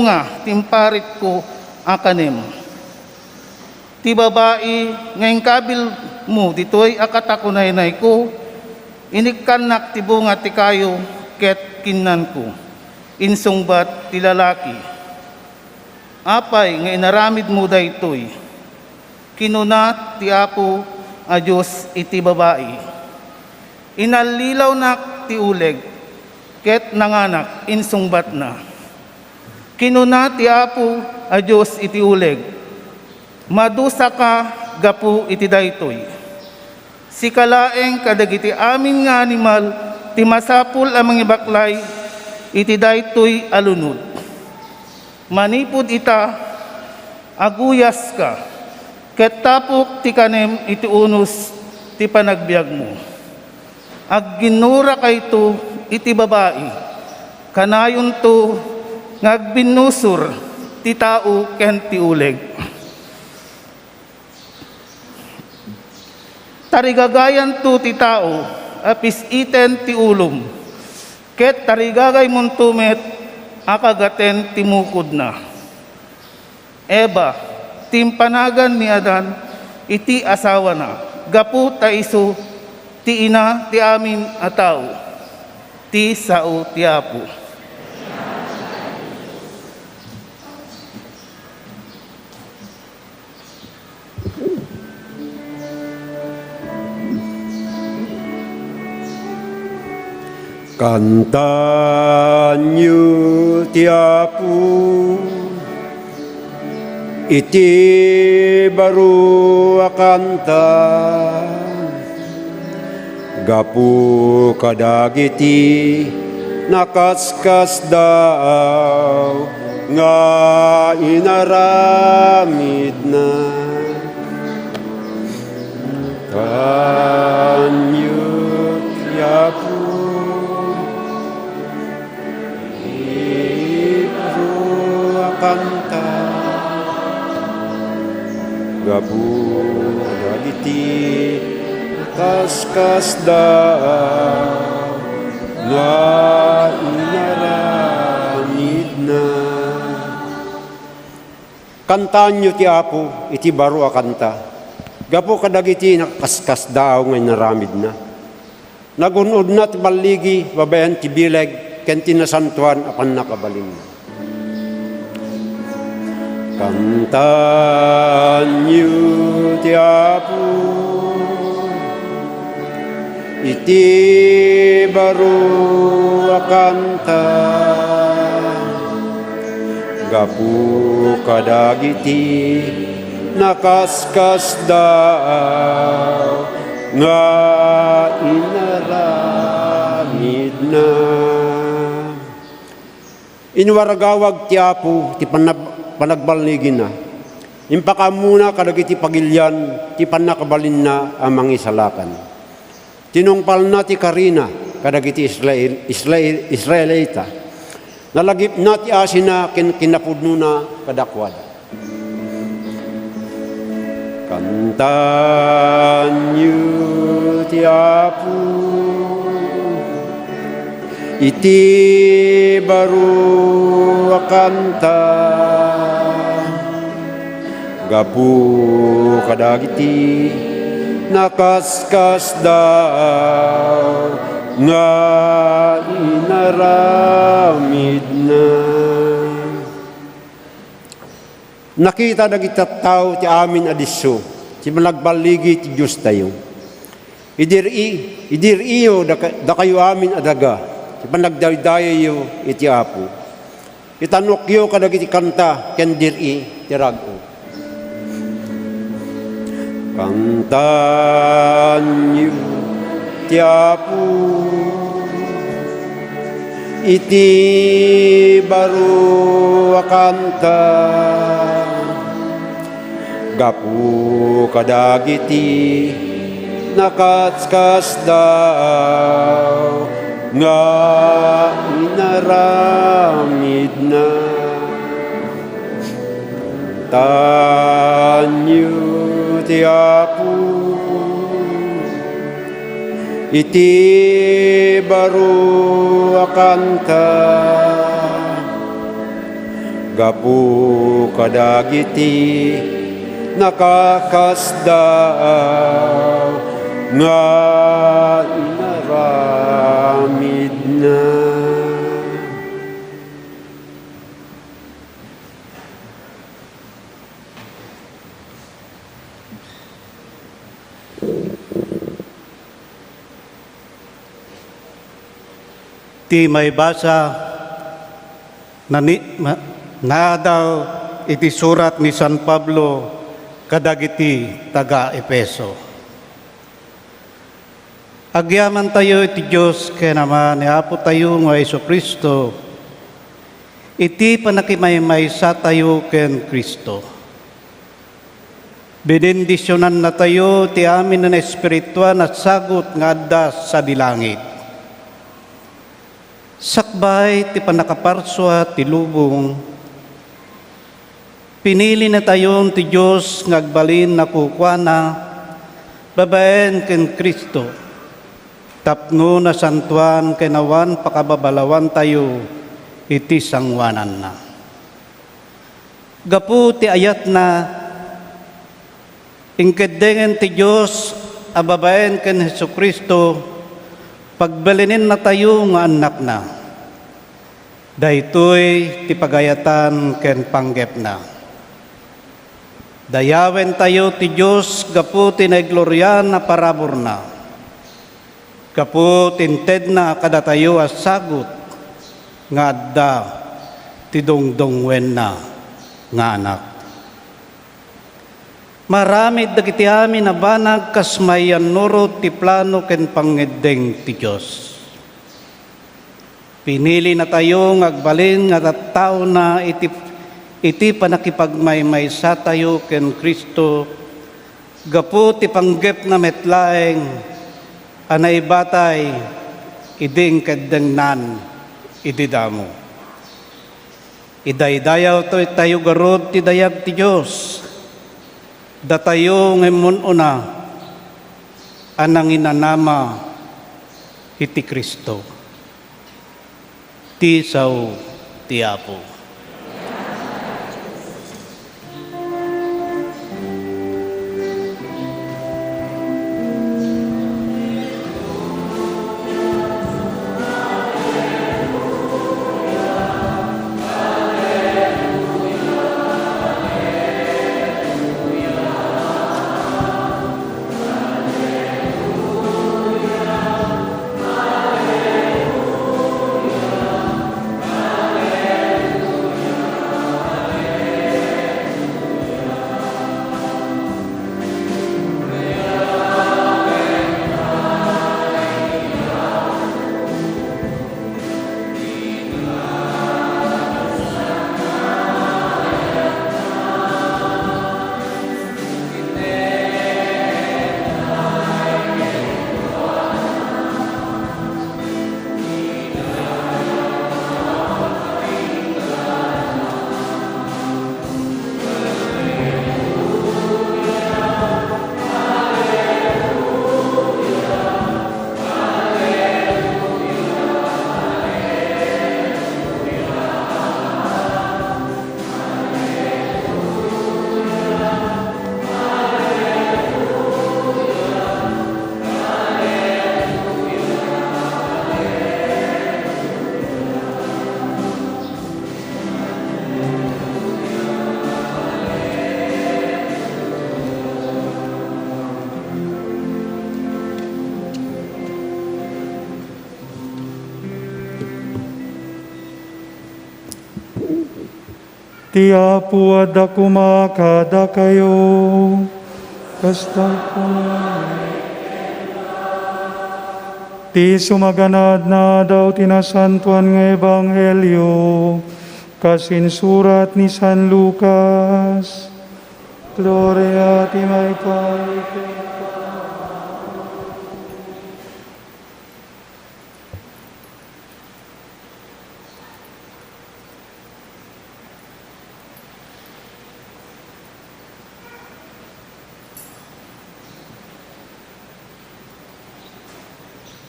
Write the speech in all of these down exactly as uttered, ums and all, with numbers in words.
nga ti imparitko a kanem. Ti babai nga inkabilmo ditoy a katakunaynayko, inikkannak ti bunga ti kayo ket kinnanko, insungbat ti lalaki. Apay nga inaramidmo daytoy? Kinuna ti Apo a Dios iti babai, "Inallilawnak ti uleg, ket nanganak," insungbatna. Kinuna ti Apo a Dios iti uleg, "Madusaka gapu iti daytoy. Sika laeng kadagiti amin nga animal ti masapul a mangibaklay iti daytoy a lunod. Manipud ita, aguyaska, ket tapok ti kanem iti unos ti panagbiagmo." Agginnurakayto iti babai, kanayonto nga agbinnusor ti tao ken ti uleg. Tarigagayanto ti tao a pis-iten ti ulom, ket tarigagaymonto met a kagaten ti mukodna. Eva, ti impanagan ni Adan iti asawana, gapu ta isu ti ina ti amin a tao, ti sao ti Apo. Kantaanyo ti Apo iti baro a kanta. Gapu kadagiti nakaskasdaaw nga inaramidna. Kantaanyo ti Apo. Ibabaw a kanta, gapu dagiti kaskasdaaw nga inaramidna. Kantaanyo ti Apo iti baro a kanta, gapu kadagiti nakaskasdaaw nga inaramidna. Nagun-odna ti balligi babaen ti bileg ken ti nasantoan a pannakabalinna. Kantaanyo ti Apo iti baro a kanta. Gapu kadagiti nakaskasdaaw nga inaramidna. Inwaragawag ti Apo ti panab-, panagballigina. Impakaammona kadagiti pagilian ti pannakabalinna a mangisalakan. Tinungpalna ti karina kadagiti Israel, Israel, Israelita. Nalagipna ti asina ken kinapudnona kadakuada. Kantaanyo ti Apo iti baro a kanta. Gapu kadagiti nakaskasdaaw nga inaramidna. Nakita dagiti tattao ti amin a disso ti managballigi ti Diostayo. Idir-i-, idir-iyo daka-, dakayo amin a daga ti panagdaydayawyo iti Apo. Itanokyo kadagiti kanta ken dir-i ti rag-o. Kantaanyo ti Apo iti baro a kanta. Gapu kadagiti nakaskasdaaw nga inaramidna. Tanyo ti Apo iti baro a kanta. gapu kadagiti nakakasdaaw nga inaramidna. Ti maibasa nani-, ma-, naadaw iti surat ni San Pablo kadagiti taga-Efeso. Agyamantayo iti Dios ken Ama ni Apotayo nga Jesu-Cristo, iti panakimaymaysatayo ken Cristo. Benendisionannatayo ti amin a naespirituan a sagut nga adda sadi langit. Sakbay ti pannakaparsua ti lubong, pinilinatayon ti Dios nga agbalin a kukuana babaen ken Cristo, tapno nasantoan ken awan pakababalawantayo iti sangoananna. Gapu ti ayatna, inkeddengen ti Dios a babaen ken Jesu-Cristo, pagbalinennatayo nga annakna. Daytoy ti pagayatan ken panggepna. Dayawentayo ti Dios gapu ti naigloriaan a paraburna. Gapu ti intedna kadatayo a sagut nga adda ti dungdungngoenna nga Anak. Maaramid dagiti amin a banag kas maiyannurot ti plano ken pangngeddeng ti Dios. Pinilinatayo nga agbalin nga tattaona iti, iti pannakipagmaymaysatayo ken Cristo gapu ti panggepna met laeng a naibatay idi inkeddengnan idi damo. Idaydayawtayo garud ti dayag ti Dios, datayo nga immun-una a nanginanama iti Cristo. Ti sao ti Apo. Ti Apo adda koma kadakayo. Kasta koma. Ti sumaganad nga aldaw ti nasantoan nga ebanghelio, kas insurat ni San Lucas. Gloria ti maikay kenka.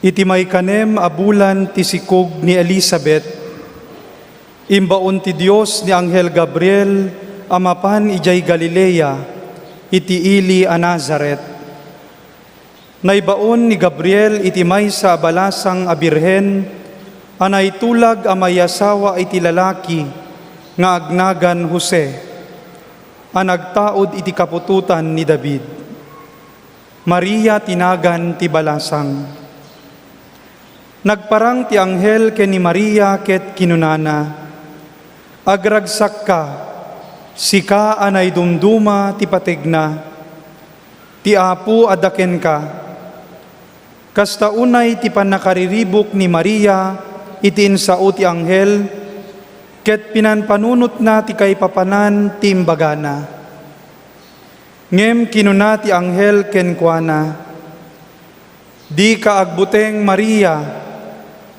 Iti maikanem a bulan ti sikog ni Elisabet, Imbaon ti Dios ni anghel Gabriel a mapan idiay Galilea, iti ili a Nazaret. Naibaon ni Gabriel iti maysa a balasang a birhen a naitulag a maiasawa iti lalaki nga agnagan Jose, a nagtaud iti kaputotan ni David. Maria ti nagan ti balasang. Nagparang ti anghel ken ni Maria ket kinunana, "Agragsakka, sika a naidumduma ti pategna. Ti Apo adda kenka." Kasta unay ti pannakariribuk ni Maria iti insao ti anghel, ket pinanpanunotna ti kaipapanan ti imbagana. Ngem kinuna ti anghel kenkuana, "Dika agbuteng, Maria,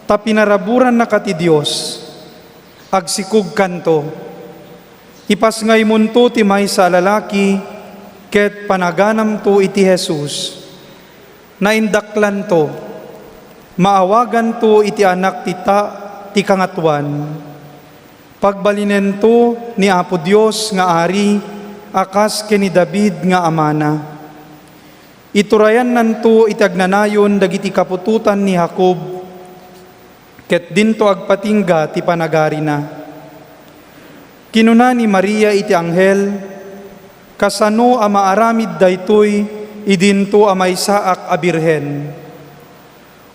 ta pinaraburannaka ti Dios. Agsikogkanto. Ipasngaymonto ti maysa a lalaki, ket panaganamto iti Jesus. Naindaklanto. Maawaganto iti Anak ti ta-, ti Kangatoan. Pagbalinento ni Apo Dios nga Ari a kas ken ni David nga amana. Iturayannanto iti agnanayon dagiti kaputotan ni Jacob, ket dinto agpatingga ti panagarina." Kinuna ni Maria iti anghel, "Kasano a maaramid daytoy idinto a maysaak a birhen?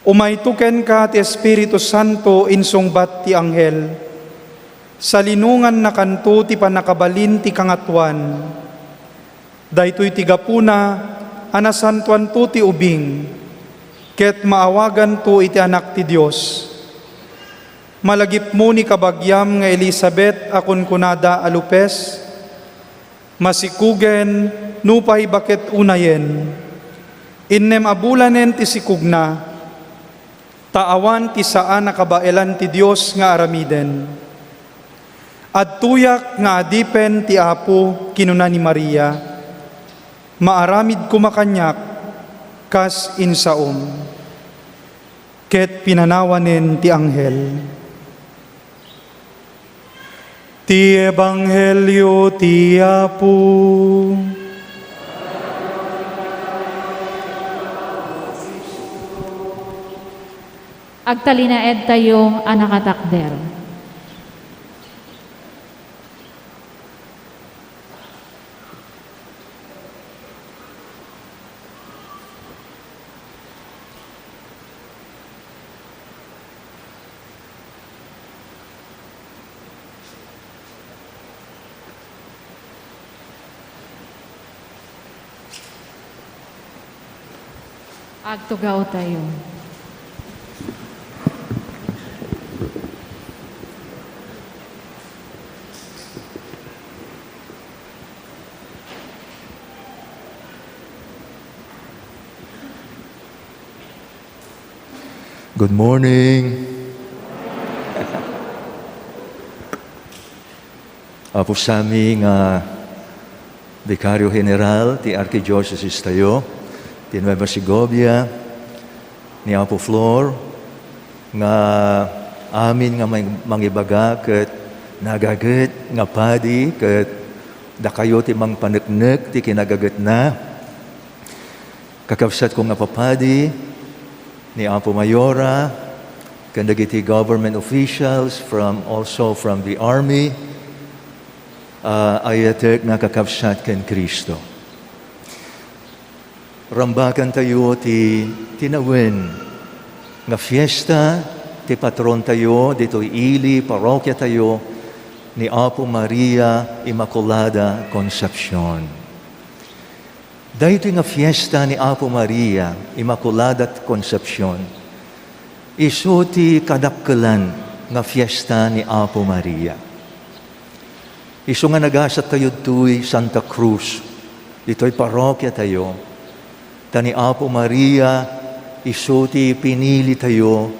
Umayto kenka ti Espiritu Santo," insungbat ti anghel. "Salinongannakanto ti pannakabalin ti Kangatoan. Daytoy ti gapuna a nasantoanto ti ubing, ket maawaganto iti Anak ti Dios. Malagipmo ni kabagiam nga Elisabet a kunkunada a lupes, masikogen nupay baket unayen. Innem a bulanen ti sikogna, ta awan ti saan a kabaelan ti Dios nga aramiden. Adtoyak nga adipen ti Apo," kinuna ni Maria. "Maaramid koma kaniak kas insaom." Ket pinanawanen ti anghel. Ti Ebanghelio ti Apo. Agtalinaedtayo a nakatakder. Agtugaw tayo. Good morning. Apo Sammy nga Vicario General ti Archdiocese tayo, ti Nueva Segovia, ni Apo Flor, nga amin nga mang-, mangibaga ket nagaget nga padi, ket dakayo ti mangpaneknek ti kinagagetna. Kakabsatko nga papadi, ni Apo Mayora, ken dagiti government officials from, also from the army, ah, ayatek nga kakabsat ken Cristo. Rambakantayo ti tinawen nga fiesta ti patrontayo ditoy ili, parokiatayo, ni Apo Maria Immaculada Concepcion. Daytoy nga fiesta ni Apo Maria Immaculada Concepcion, isu ti kadakkelan nga fiesta ni Apo Maria. Isu nga nagasattayo ditoy Santa Cruz, ditoy parokiatayo, ta ni Apo Maria isu ti pinilitayo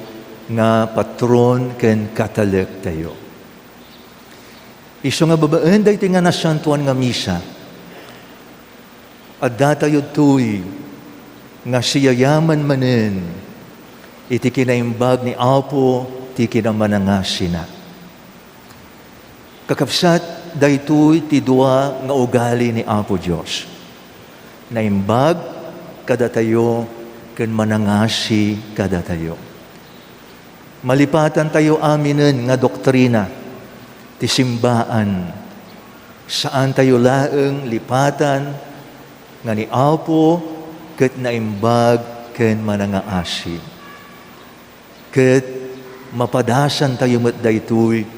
nga patron ken katalektayo. Isu nga babaen daytoy nga nasantoan nga misa, addatayo ditoy nga siyayaman manen iti kinaimbag ni Apo ti Kinamanangasina. Kakabsat, daytoy ti dua nga ugali ni Apo Dios. Naimbag kadatayo ken manangasi kadatayo. Malipatantayo aminen nga doktrina ti simbaan. Saantayo laeng lipatan nga ni Apo ket naimbag ken manangaasi. Ket mapadasantayo met daytoy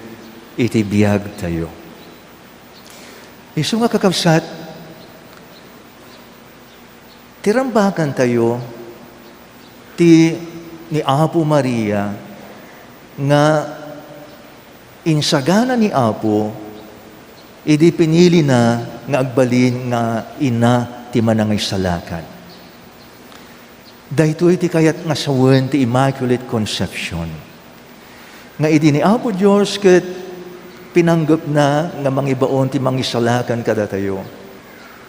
iti biagtayo. Isu nga, kakabsat, ti rambakantayo ti ni Apo Maria nga insagana ni Apo idi pinilina nga agbalin nga ina ti Manangisalakan. Daytoy ti kayat nga sawen ti Immaculate Conception, nga idi ni Apo Dios ket pinanggepna nga mangibaon ti Mangisalakan kadatayo,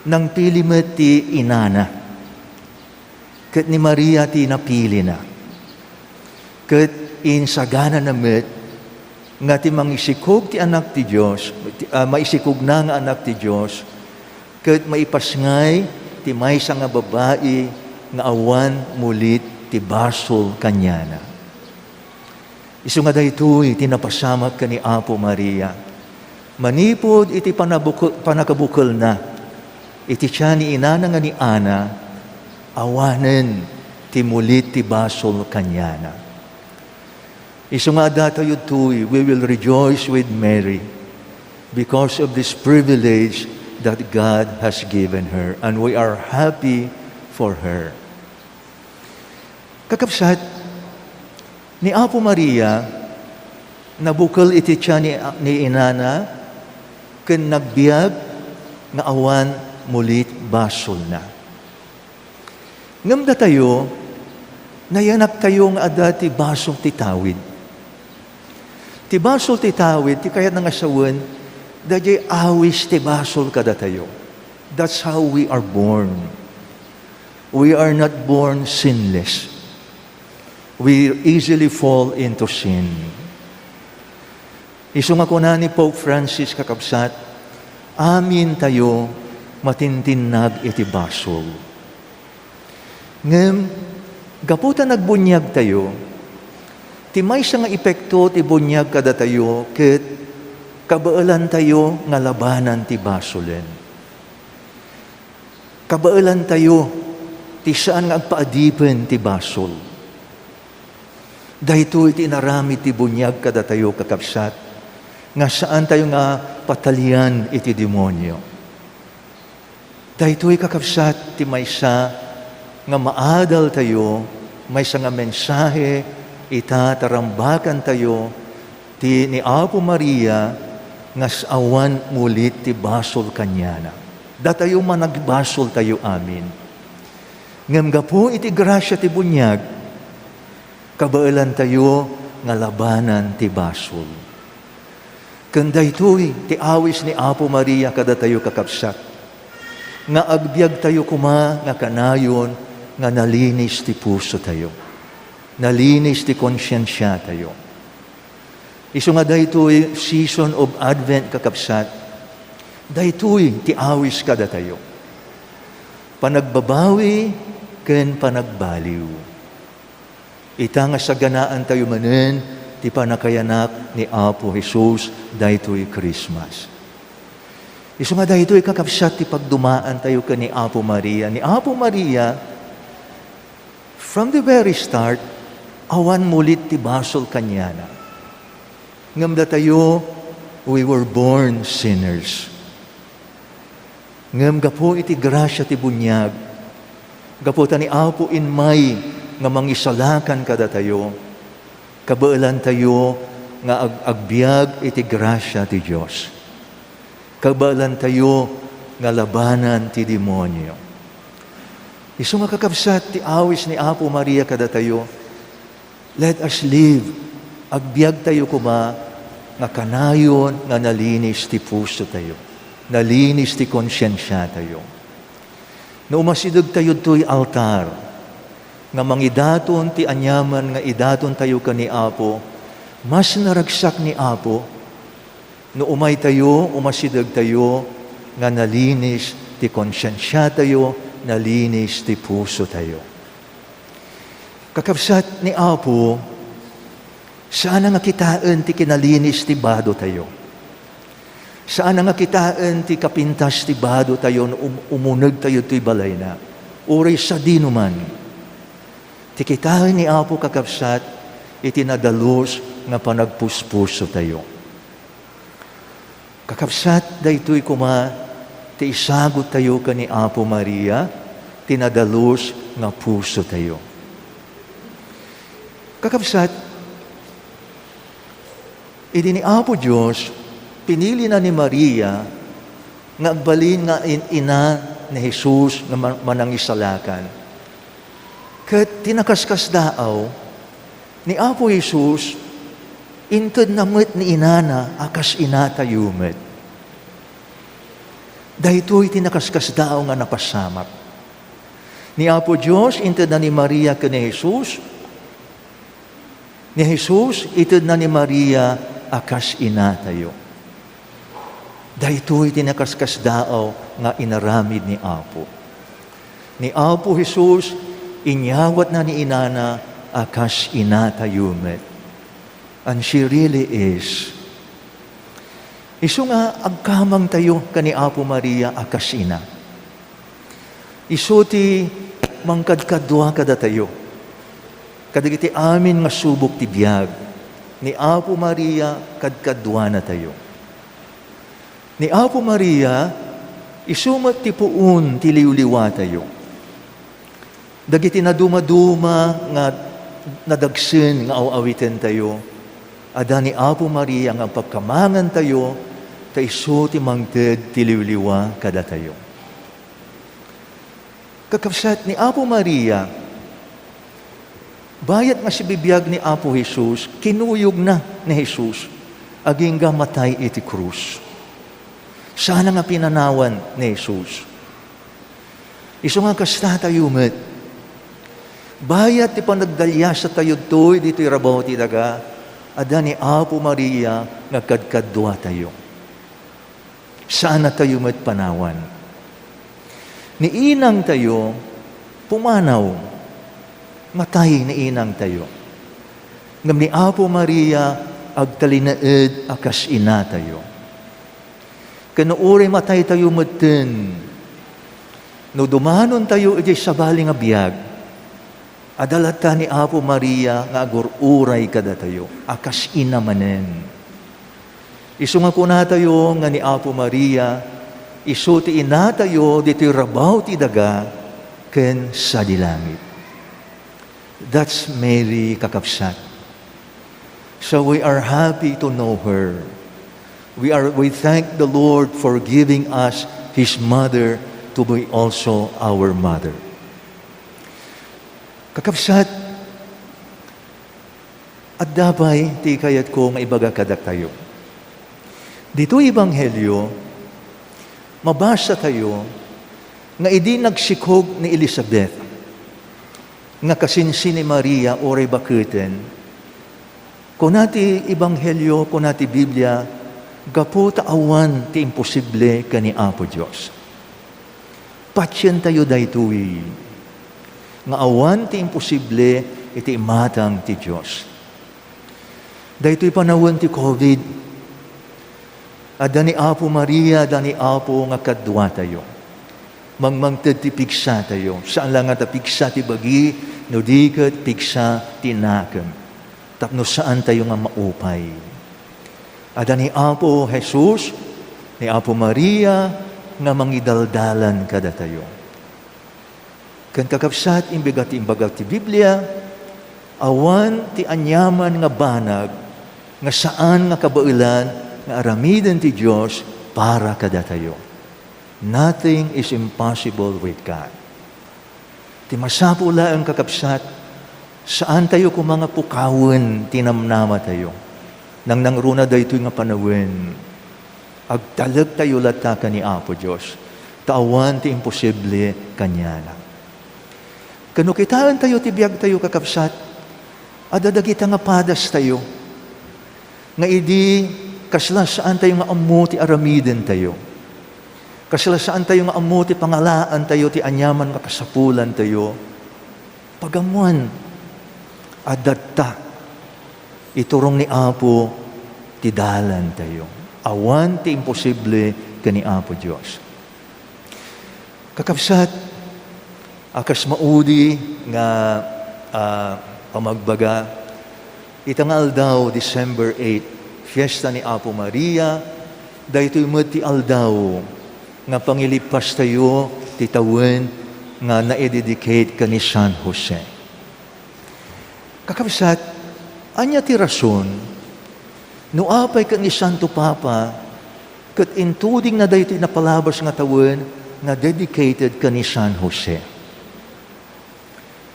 nangpili met ti inana, ket ni Maria ti napilina. Ket insaganana met nga ti mangisikog ti Anak ti Dios, ti, ah, maisikogna nga Anak ti Dios, ket maipasngay ti maysa nga babai nga awan mulit ti basol kaniana. Isu nga daytoy ti napasamak ken ni Apo Maria. Manipud iti panabuke-, panakabukelna iti tian ni inana nga ni Ana, awanen ti mulit ti basol kaniana. Isu nga addatayo ditoy, we will rejoice with Mary because of this privilege that God has given her, and we are happy for her. Kakabsat, ni Apo Maria, nabukel iti tian ni, ni inana ken nagbiag nga awan mulit basolna. Ngem datayo, nayanaktayo nga adda ti basol ti tawid. Ti basol ti tawid, ti kayatna nga sawen, daydiay awis ti basol kadatayo. That's how we are born. We are not born sinless. We easily fall into sin. Isu nga kuna ni Pope Francis, kakabsat, amintayo matintinnag iti basol. Ngem, gapu ta nagbuniagtayo, ti maysa nga epekto ti buniag kadatayo ket kabaelantayo nga labanan ti basolen. Kabaelantayo ti saan nga agpaadipen ti basol. Daytoy ti inaramid ti buniag kadatayo, kakabsat, nga saantayo nga patalian iti demonio. Daytoy, kakabsat, ti maysa nga maadaltayo, maysa nga mensahe ita ta rambakantayo ti ni Apo Maria nga s-, awan mulit ti basol kaniana. Datayo managbasoltayo amin. Ngem gapu iti grasia ti buniag, kabaelantayo nga labanan ti basol. Ken daytoy ti awis ni Apo Maria kadatayo, kakabsat, nga agbiagtayo koma nga kanayon nga nalinis ti pusotayo, nalinis ti konsiensiatayo. Isu nga daytoy season of Advent, kakabsat, daytoy ti awis kadatayo. Panagbabawi ken panagbaliw. Ita nga saganaantayo manen ti pannakayanak ni Apo Jesus daytoy Christmas. Isu nga daytoy, kakabsat, ti pagdumaantayo ken ni Apo Maria. Ni Apo Maria, from the very start, awan mulit ti basol kaniana. Ngem datayo, we were born sinners. Ngem gapu iti grasia ti buniag, gapu ta ni Apo immay nga mangisalakan kadatayo, kabaelantayo nga ag-, agbiag iti grasia ti Dios. Kabaelantayo nga labanan ti demonio. Isu nga, kakabsat, ti awis ni Apo Maria kadatayo, let us live. Agbiagtayo koma nga kanayon nga nalinis ti pusotayo, nalinis ti konsiensiatayo. No umasidegtayo ditoy altar nga mangidaton ti aniaman nga idatontayo ken ni Apo, mas naragsak ni Apo No umaytayo, umasidegtayo nga nalinis ti konsiensiatayo, nalinis ti pusotayo. Kakabsat, ni Apo, saan nga kitaen ti kinalinis ti badotayo. Saan nga kitaen ti kapintas ti badotayo no um-, umunegtayo toy balayna, uray sadino man. Ti kitaen ni Apo, kakabsat, iti nadalus nga panagpuspusotayo. Kakabsat, daytoy koma ti isaguttayo ken ni Apo Maria, ti nadalus nga pusotayo. Kakabsat, idi ni Apo Dios, pinilina ni Maria nga agbalin nga in-, ina ni Jesus nga ma-, manangisalakan. Ket ti nakaskasdaaw, ni Apo Jesus, intedna met ni inana a kas inatayo met. Daytoy ti nakaskasdaaw nga napasamak. Ni Apo Dios, intedna ni Maria ken ni Jesus. Ni Jesus, itedna ni Maria a kas inatayo. Daytoy ti nakaskasdaaw nga inaramid ni Apo. Ni Apo Jesus, inyawatna ni inana a kas inatayo met. And she really is. Isu nga agkamangtayo ken ni Apo Maria a kas ina. Isu ti mangkadkadua kadatayo. Kadagiti amin nga subok ti biag, ni Apo Maria kadkaduanatayo. Ni Apo Maria, isu met ti puon ti liwliwatayo. Dagiti nadumaduma nga nadagsen nga aw-awitentayo, adda ni Apo Maria nga pagkamangantayo, ta isu ti mangted ti liwliwa kadatayo. Kakabsat, ni Apo Maria, bayat nga sibibiag ni Apo Jesus, kinuyogna ni Jesus, agingga matay iti krus. Saan nga pinanawan ni Jesus. Isu nga kastatayo met. Bayat ti panagdaliasatayo toy ditoy rabaw ti daga, adda ni Apo Maria nga kadkaduatayo. Saannatayo met panawan. Ni inangtayo, pumanaw. Matay ni inangtayo. Ngem ni Apo Maria, agtalinaed a kas inatayo. Ken no uray mataytayo metten, no dumanontayo idiay sabali nga biag, adda latta ni Apo Maria nga agur-uray kadatayo a kas ina manen. Isu nga kunatayo nga ni Apo Maria, isu ti inatayo ditoy rabaw ti daga ken sadi langit. That's Mary, kakabsat. So we are happy to know her. We are, we thank the Lord for giving us His mother to be also our mother. Kakabsat, adda pay ti kayatko nga ibaga kadatayo. Ditoy Ebanghelio, mabasatayo nga idi nagsikog ni Elisabet nga kasinsi ni Maria uray baketen, kuna ti Ebanghelio, kuna ti Biblia, gapu ta awan ti imposible ken ni Apo Dios. Patientayo daytoy, nga awan ti imposible iti imatang ti Dios. Daytoy panawen ti covid, adda ni Apo Maria, adda ni Apo nga kaduatayo. Mangmangted ti pigsatayo. Saan la nga ta pigsa ti bagi, no di ket pigsa ti nakem. Tapno saantayo nga maupay. Adda ni Apo Jesus, ni Apo Maria, nga mangidaldalan kadatayo. Ken kakabsat, imbag ti imbaga ti Biblia, awan ti aniaman nga banag nga saan nga kabaelan nga aramiden ti Dios para kadatayo. Nothing is impossible with God. Ti masapul laeng, kakabsat, saantayo koma nga pukawen ti namnamatayo. Nangnangruna daytoy nga panawen, agtalektayo latta ken ni Apo Dios, ta awan ti imposible kaniana. Ken no kitaentayo ti biagtayo, kakabsat, adda dagita nga padastayo, nga idi Kasla saantayo nga ammo ti aramidentayo. Kasla saantayo nga ammo ti pangalaantayo ti aniaman nga kasapulantayo. Pagammoan, adda ta iturong ni Apo ti dalantayo. Awan ti imposible ken ni Apo Dios. Kakabsat, a kas maudi nga, ah, pamagbaga, ita nga aldaw, December eight, fiesta ni Apo Maria, daytoy met ti aldaw nga pangilipastayo ti tawen nga naidedicate ken ni San Jose. Kakabsat, ania ti rason no apay ket ni Santo Papa ket intudingna daytoy napalabas nga tawen nga dedicated ken ni San Jose?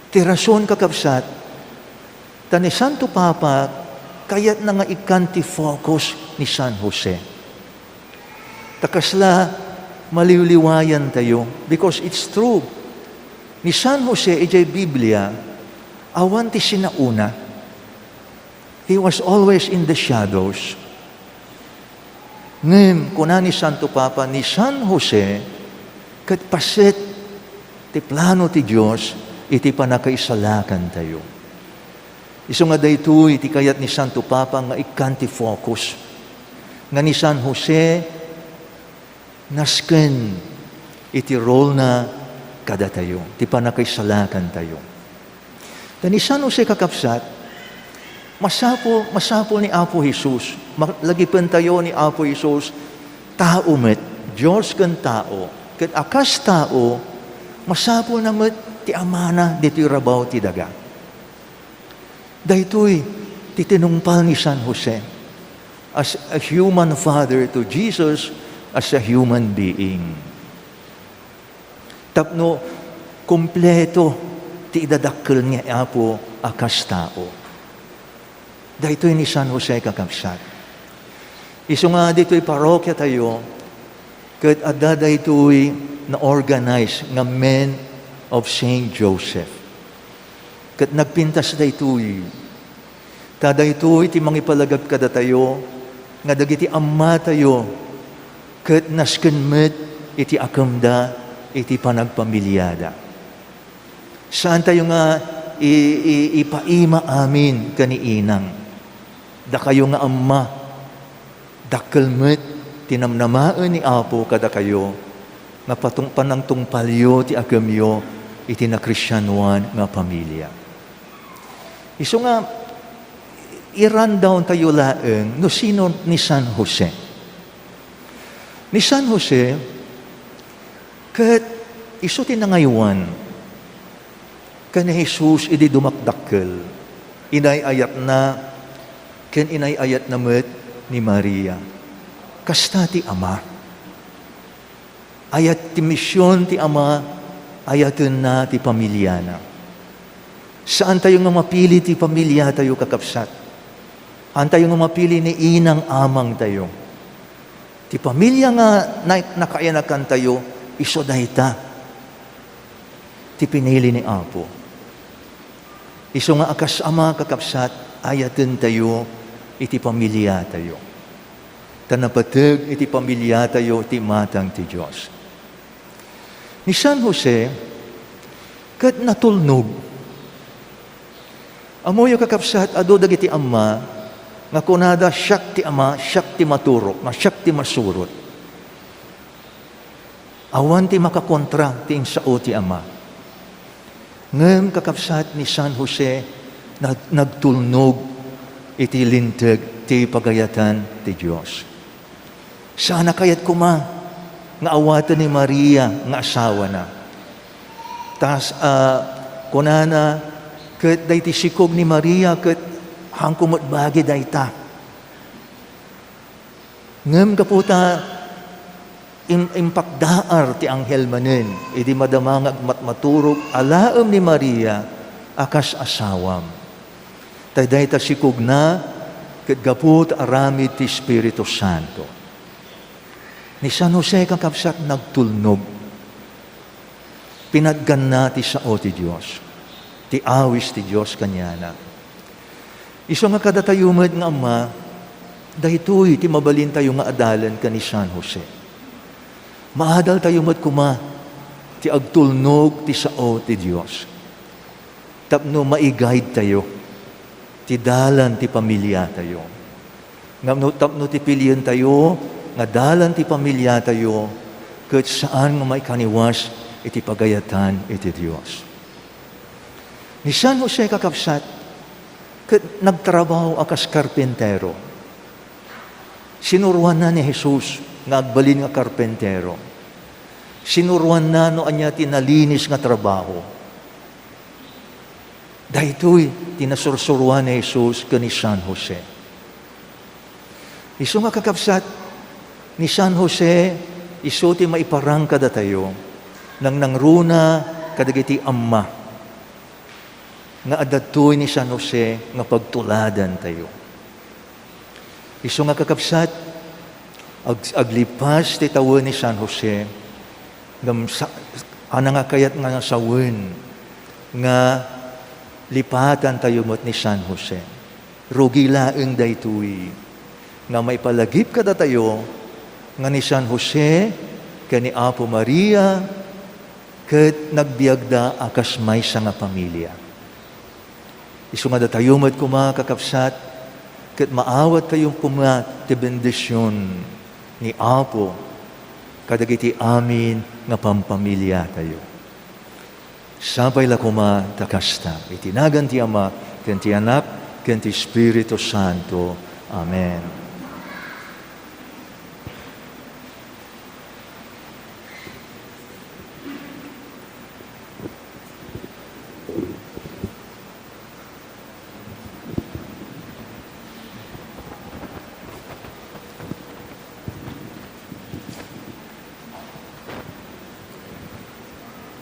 Ti rason, kakabsat, ta ni Santo Papa kayatna nga ikkan ti focus ni San Jose. Ta kasla maliwliwayantayo, because it's true. Ni San Jose idiay Biblia, awan ti sinaona. He was always in the shadows. Ngem kuna ni Santo Papa, ni San Jose ket paset ti plano ti Dios iti pannakaisalakantayo. Isu nga daytoy ti kayat ni Santo Papa nga ikkan ti focus, nga ni San Jose nasken iti role na kadatayo, ti pannakaisalakantayo. Ta ni San Jose, kakabsat, masapul, masapul ni Apo Jesus, ma-, lagipentayo ni Apo Jesus, tao met, Dios ken tao. Ket a kas tao, masapulna met ti amana ditoy rabaw ti daga. Daytoy ti tinungpal ni San Jose as a human father to Jesus as a human being. Tapno kompleto ti idadakkel ni Apo a kas tao. Daytoy ni San Jose, kakabsat. Isu nga ditoy parokiatayo, ket adda daytoy na-organize nga Men of Saint Joseph. Ket nagpintas daytoy. Ta daytoy ti mangipalagip kadatayo nga dagiti ammatayo ket nasken met iti akemda iti panagpamiliada. Saantayo nga i-, i-, ipaima amin ken ni inang. Dakayo nga amma, dakkel met ti namnamaen ni Apo kadakayo nga patung-, panangtungpalyo ti akemyo iti nakristianoan nga pamilia. Isu nga, i-rundown tayo laeng no sino ni San Jose. Ni San Jose, ket isu ti nangaywan ken ni Jesus idi dumakdakkel, inay-ayatna ken inay-ayatna met ni Maria. Kasta ti ama. Ayat ti mision ti ama, ayatenna ti pamiliana. Saantayo nga mapili ti pamiliatayo, kakabsat. Saantayo nga mapili ni inang amangtayo. Ti pamilia nga na-, nakaayanakantayo, isu dayta ti pinili ni Apo. Isu nga a kas ama, kakabsat, ayatentayo iti pamiliatayo. Ta napateg iti pamiliatayo ti imatang ti Dios. Ni San Jose, ket natulnog. Ammoyo, kakabsat, adu dagiti amma nga kunada, "Siak ti ama, siak ti maturok, nga siak ti masurot." Awan ti makakontra ti insao ti ama. Ngem, kakabsat, ni San Jose, nag-, nagtulnog iti linteg ti pagayatan ti Dios. Saan a kayat koma nga awaten ni Maria nga asawana. Tas, ah, kunana, ket daydi sikog ni Maria ket haanko met bagi dayta. Ngem gapu ta im-, impakdaar ti anghel manen idi madama nga agmatmaturog a laem ni Maria a kas asawam. Ta dayta sikogna ket gapu ta aramid ti Espiritu Santo. Ni San Jose, kakabsat, nagtulnog. Pinatganna ti sao ti Dios, ti awis ti Dios kaniana. Isu nga kadatayo met nga amma, Daytoy ti mabalintayo nga adalan ken ni San Jose. Maadaltayo met koma ti agtulnog ti sao ti Dios tapno maiguidetayo ti dalan ti pamiliatayo. Ngem no tapno ti pilientayo nga dalan ti pamiliatayo, ket saan nga maikaniwas iti pagayatan iti Dios. Ni San Jose, kakabsat, ket nagtrabaho a kas karpintero. Sinuroanna ni Jesus nga agbalin nga karpintero. Sinuroanna no ania ti nalinis nga trabaho. Daytoy ti nasursuroan ni Jesus ken ni San Jose. Isu nga, kakabsat, ni San Jose, isu ti maiparang kadatayo, nangnangruna kadagiti amma nga adda daytoy ni San Jose nga pagtuladantayo. Isu nga, kakabsat, ag-, aglipas ti tawen ni San Jose, ngem sa-, a nangakayat nga sawen nga lipatantayo met ni San Jose. Rugi laeng daytoy nga maipalagip kadatayo nga ni San Jose ken ni Apo Maria ket nagbiagda a kas maysa nga pamilia. Isu nga datayo met koma, kakabsat, ket maawattayo koma ti bendision ni Apo kadagiti amin nga pampamiliatayo. Sapay la koma ta kasta, iti nagan ti Ama, ken ti Anak, ken ti Espiritu Santo. Amen.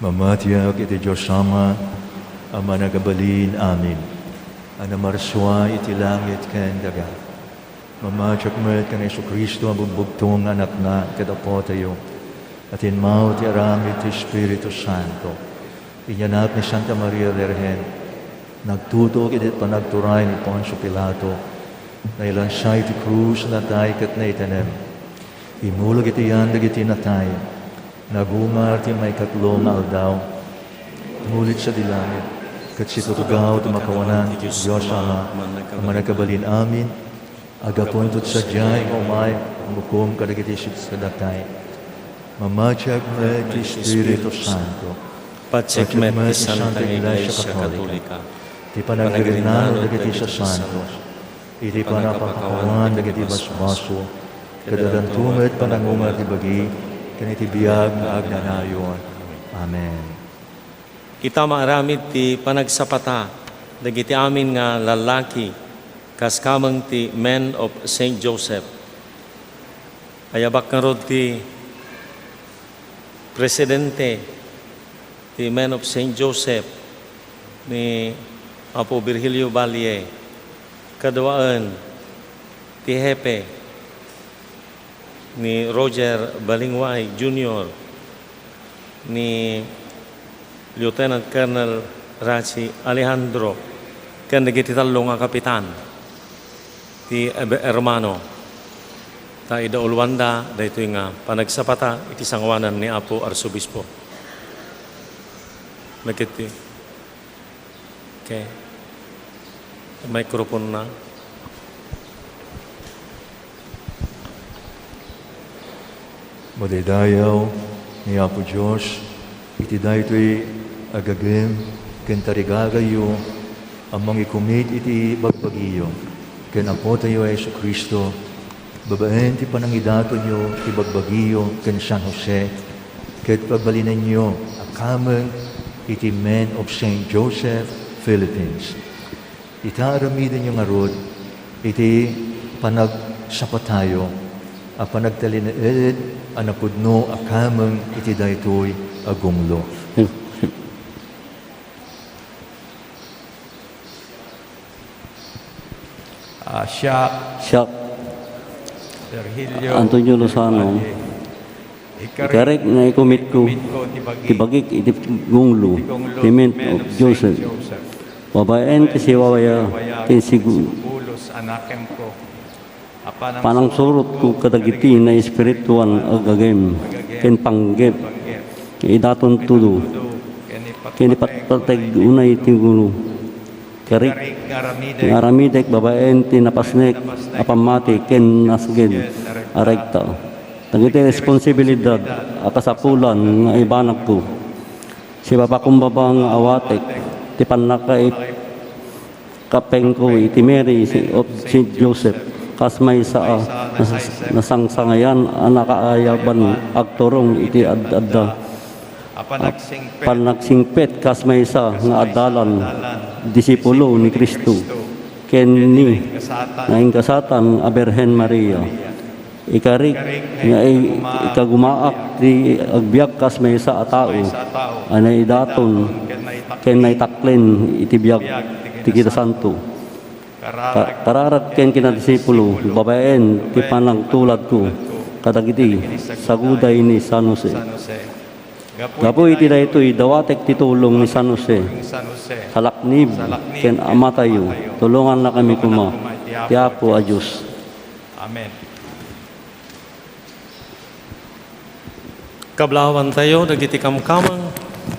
Mamatiak iti Dios Ama a Mannakabalin amin, a namarsua iti langit ken daga. Mamatiak met ken Jesu-Cristo a bugbugtong nga Anakna ket Apotayo, a tinmao ti aramid ti Espiritu Santo. Inyanak ni Santa Maria Birhen, nagtutok iti panagturay ni Poncio Pilato, nailansa iti krus, natay ket naitanem. Immulog iti yan dagiti natay, nagungar ti maikatlo nga aldaw, ngulitsa iti langit, ket situtugaw ti makawanan ti Dios Ama a Mannakabalin amin, Aggapunto sadiay nga umay, umukom kadagiti sipsipnatay. Mamatiak met ti Espiritu Santo. Patiek met ti Santa Iglesia Katolika. Ti panagrinano dagiti sasantos. Iti panapakawan dagiti basbaso. Ket addanto met panangungar ti bagi, ken iti biag nga agnanayon. Amen. Ita maaramid ti panagsapata dagiti amin nga lallaki kas kameng ti Men of Saint Joseph. Ayabak ngarud ti presidente ti Men of Saint Joseph ni Apo Virgilio Valle, kaduaen ti hepe ni Roger Balingway Junior, ni Lieutenant Colonel Rachi Alejandro, ken dagiti tallo nga kapitan ti Ebe-, Hermano. Ta idauluanda daytoy nga panagsapata iti sangoanan ni Apo Arsobispo. Dagiti Okay. Microphone na. Madaydayaw ni Apo Dios iti daytoy a gagem ken tarigagayyo a mangikumit iti bagbagiyo ken Apotayo a Jesu-Cristo, babaen ti panangidatonyo ti bagbagiyo ken San Jose, ket pagbalinenyo a kameng iti Men of Saint Joseph, Philippines. Ita, aramidenyo ngarud iti panagsapatayo a panagtalinaed a napudno a kameng iti daytoy a gunglo. Ah, siak, Siak, Virgilio Antonio Lozano, Valle, ikarik nga ikumitko ikumitko ti bagi, ti bagik iti gunglo, iti gunglo, ti Men of Saint Joseph. Joseph. Babaen ti siwawaya, ken sigu-, pulos a nakemko. Panangsurotko kadagiti naespirituan a gagem ken panggep nga idaton tudo ken ipatpateg unay ti gulo. Karik nga aramidek babaen ti napasnek a pammati ken nasged a rekta. Dagiti responsibilidad a kasapulan nga ibanagko, sipapakumbaba nga awatek ti pannakaip-, kapengko iti Mary of Saint Joseph, kas maysa a nas-, nasangsangayan a nakaayaban agturong iti ad-adda a panagsingpet, kas maysa nga adalan disipulo ni Cristo, ken ni naingasatan a Birhen Maria. Ikarik nga i-, ikagumaak ti agbiag kas maysa a tao a naidaton ken naitaklen iti biag ti kinasanto. Ka-, kararag ken kinadisipulo, babaen ti panangtuladko kadagiti saguday ni San Jose. Gapu iti daytoy, dawatek ti tulong ni San Jose. Salaknib ken amatayo, tulongannakami koma ti Apo a Dios. Amen. Kablawantayo dagiti kamkamang,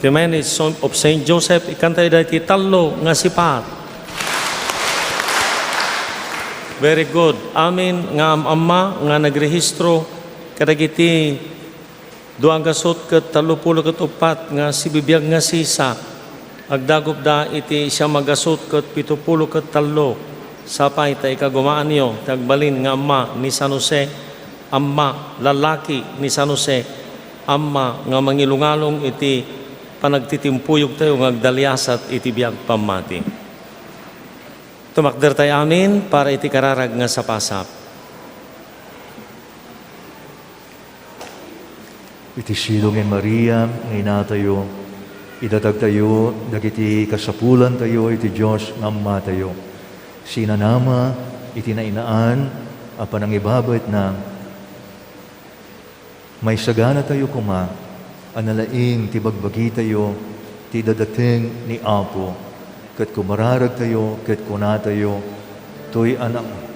the Many of Saint Joseph, ikkantayo daytoy tallo nga sipat. Very good. Amin nga am-amma nga nagrehistro kadagiti dua gasut ket tallopulo ket uppat nga sibibiag nga sisa. Agdagupda iti siam a gasut ket pitopulo ket tallo. Sapay ta ikagumaanyo ti agbalin nga amma ni San Jose, amma, lalaki ni San Jose, amma nga mangilungalong iti panagtitimpuyogtayo nga agdaliasat iti biag pammati. Tumakdertayo amin para iti kararag nga sapasap. Iti silu nga Maria nga inatayo, idatagtayo dagiti kasapulantayo iti Dios nga Amatayo. Sinanama iti nainaan a panangibabetna. Maisaganatayo koma a nalaing ti bagbagitayo ti dadateng ni Apo, ket kumararagtayo ket kunatayo, toy a na-,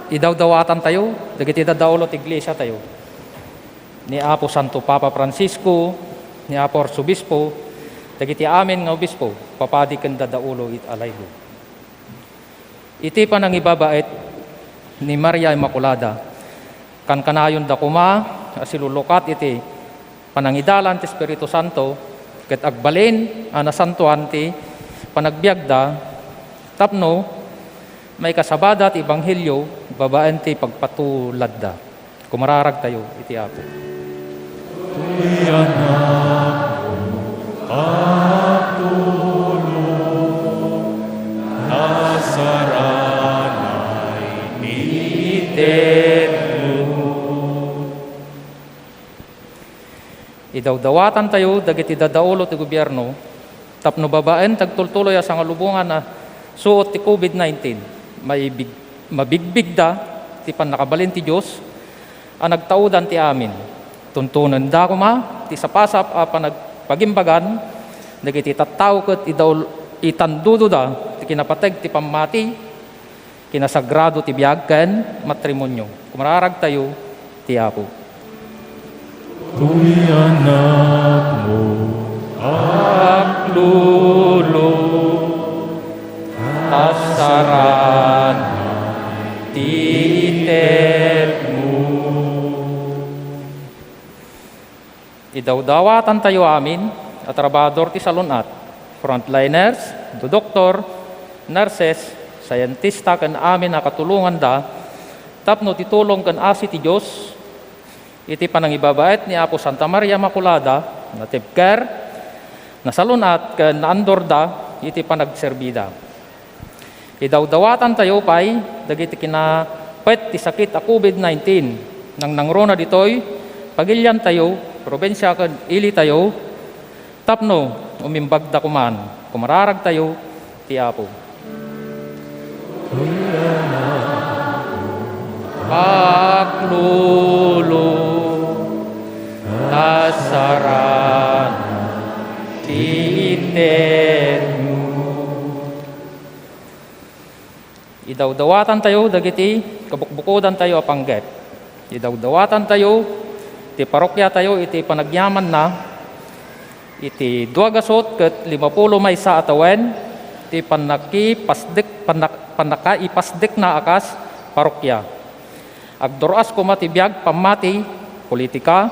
Idawdawatantayo dagiti dadaulo ti iglesiatayo, ni Apo Santo Papa Francisco, ni Apo Arsobispo, dagiti amin nga obispo, papadi ken dadaulo iti alaylo. Iti panangibabaet ni Maria Immaculada, kankanayonda koma a silulukat iti panangidalan ti Espiritu Santo ket agbalin a nasantoan ti panagbiagda tapno maikasabada ti ebanghelio babaen ti pagpatuladda. Kumararagtayo iti Apo. Toy anakmo a tulong, ta saranay ti tedmo. Idawdawatantayo dagiti dadaulo ti gobierno tapno babaen ti agtultuloy a sangalubongan a suot ti covid nineteen, maibig-, mabigbigda ti pannakabalin ti Dios a nagtaudan ti amin. Tuntonenda koma ti sapasap a panagpagimbagan dagiti tattao ket idaul-, itandudoda ti kinapateg ti pammati, kinasagrado ti biag ken matrimonio. Kumararagtayo ti Apo. Toy anakmo, aklolo, ta saranay ti tedmo. Idawdawatantayo amin a trabahador ti salun-at, frontliners, dodoktor, nurses, scientista ken amin a katulonganda tapno ti tulong ken asi ti Dios iti panangibabaet ni Apo Santa Maria Immaculada, natibker, nasalun-at ken naandorda iti panagserbida. Idawdawatantayo pay dagiti kinapet ti sakit a covid nineteen. Nangnangruna ditoy pagiliantayo, probinsia ken ilitayo, Tapno umimbagda koman, kumararagtayo ti Apo. Paklulo, ta sarana ti intedmo. Idawdawatantayo dagiti kabukbukodantayo a panggep. Idawdawatantayo ti parokiatayo iti panagyamanna iti dua gasut ket limapulo maysa a tawen ti pannakipasdek-, pannak-, pannakaipasdekna a kas parokia. Agdur-as koma ti biag pammati, politika,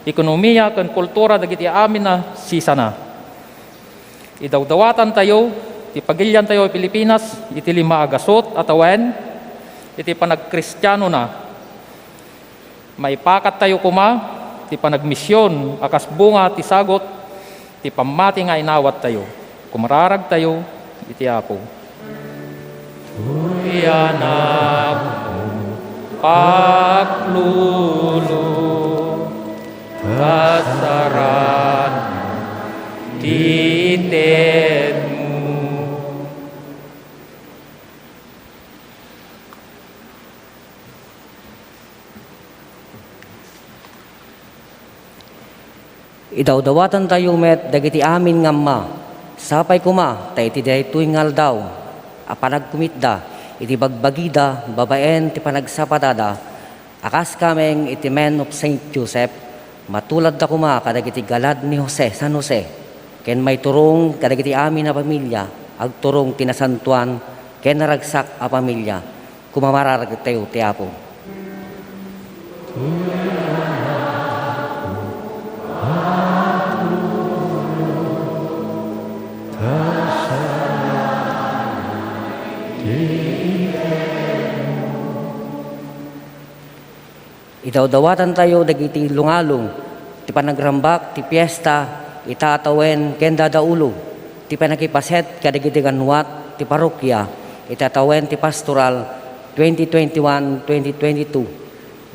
ekonomia, ken kultura dagiti amin a sisana. Idawdawatantayo ti pagiliantayo a Pilipinas iti lima a gasut a tawen iti panagkristianona. Maipakattayo koma ti panagmision a kas bunga ti sagut ti pammati nga inawattayo. Kumararagtayo iti Apo. Uyanakmo, paklulo, ta sarana ti intedmo. Idawdawatantayo met dagiti amin nga amma. Sapay koma ta iti daytoy nga aldaw a panagkumitda iti bagbagida babaen ti panagsapadada a kas kameng iti Men of Saint Joseph, matuladda koma kadagiti galad ni Jose, San Jose, ken maiturong kadagiti amin a pamilia, agturong ti nasantoan ken naragsak a pamilia. Kumararagtayo ti Apo. Idawdawatantayo dagiti lungalong ti panagrambak ti fiesta ita a tawen ken dadaulo ti pannakipaset kadagiti ganwat ti parokia ita a tawen ti pastoral twenty twenty-one twenty twenty-two.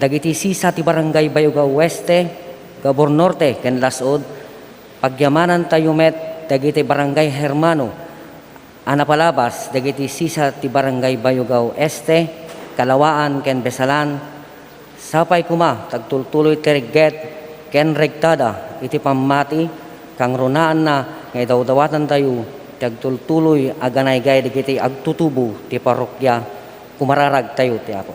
Dagiti sisa ti Barangay Bayogao Oeste, Cabor Norte, ken Las-ud, pagyamanantayo met dagiti Barangay Hermano a napalabas dagiti sisa ti Barangay Bayogao Este, Calawaan, ken Besalan. Sapay koma ti agtultuloy ti regget ken regtada iti pammati, kangrunaanna nga idawdawatantayo ti agtultuloy a ganaygay dagiti agtutubo ti parokia. Kumararagtayo ti Apo.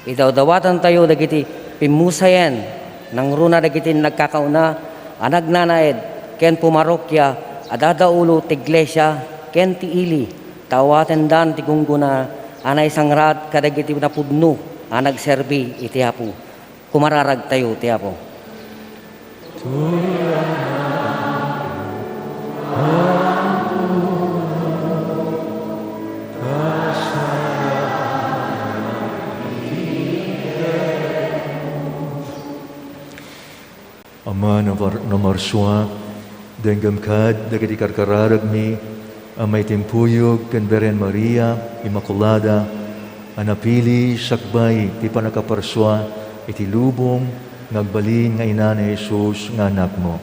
Idawdawatantayo dagiti pimmusayen, nangruna dagiti nagkakauna a nagnanaed ken pumarokia a dadaulo ti iglesia ken ti ili, ta awatendan ti gunggona a naisangrat kadagiti napudno a nagserbi iti Apo. Kumararagtayo ti Apo. Ama, no mar-, no marsua, denggem kad dagiti karkararagmi a maitimpuyog ken Birhen Maria Immaculada a napili sakbay ti pannakaparsua iti lubong nga agbalin nga ina ni Jesus nga Anakmo.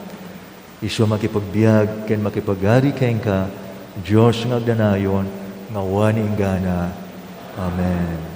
Isu a makipagbiag ken makipagari kenka, Dios nga agdanayon, nga awan inggana. Amen.